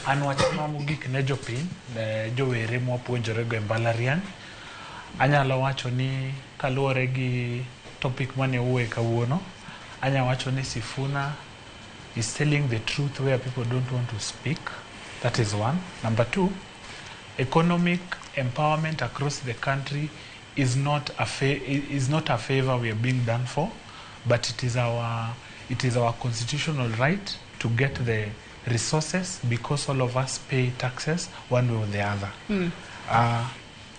An wach ma mogik ne jopiny, ne jowere mwapuonjore go e mbalariany, anyalo wacho ni kaluwore gi topic mane wuoye kawuono, anya wacho ni Sifuna is telling the truth where people don't want to speak. That is one. Number two, economic empowerment across the country is not a favor we are being done for, but it is our constitutional right to get the resources because all of us pay taxes one way or the other.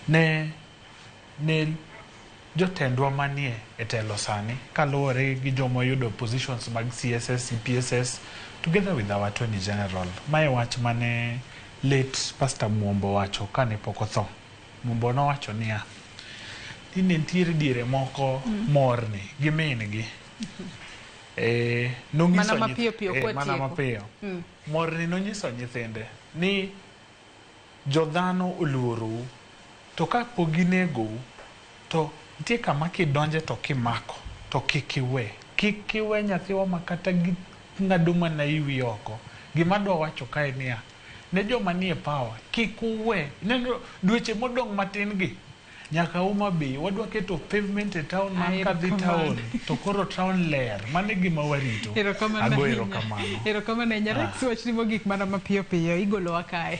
Ne jotendwa manie e telo sani kaluwore gi joma oyudo positions mag CSS, CPSS together with our Attorney General. Mae wach mane late Pastor Muombo wacho kane pok otho. Muombo nowacho niya, ni ne nitiere diere moko morni gi min gi. Nonyiso Mana mapiyo piyo mana kwatieko. Mapiyo. Morni nonyiso nyithinde ni jodhano oluorou to ka pok ginegou to nitie kama kidonje to kimako to kik iwe kik iwe nyathiwa ma kata ging'ado mana iwi oko. Gima adwa wacho kae niya ne joma nie power kik uwe neno dweche modong' matin gi nyaka Homa Bay wadwa keto pavement e town man kadhi Erokamano. town to koro town ler mano e gima warito. Erokamano Ago ahinya. erokamano. Erokamano ahinya. Rex, wachni mogik mana mapiyo piyo igolowa kae.